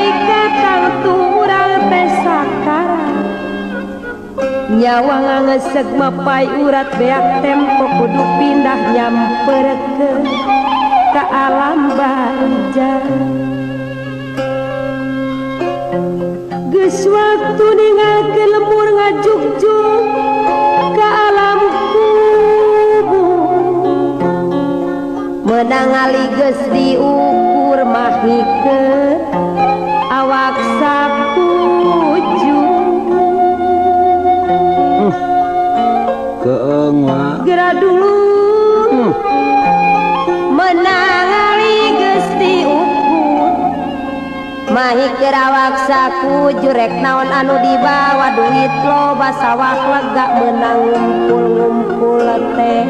Malaikat tangtu urang teh sakarat. Nyawa ngangeseg mapai urat beak tempo kudu pindah nyamperkeun ka alam barzah. Geus waktu ninggalkeun lemur ngajugjug ka alam kubur. Meunang ali geus diukur mahikeun awak sakuju. Keung wa. Geura dulu. Meunang ali geus diukur mahikeun awak sakuju rek naon anu dibawa duit loba sawah lega meunang ngumpul-ngumpul teh.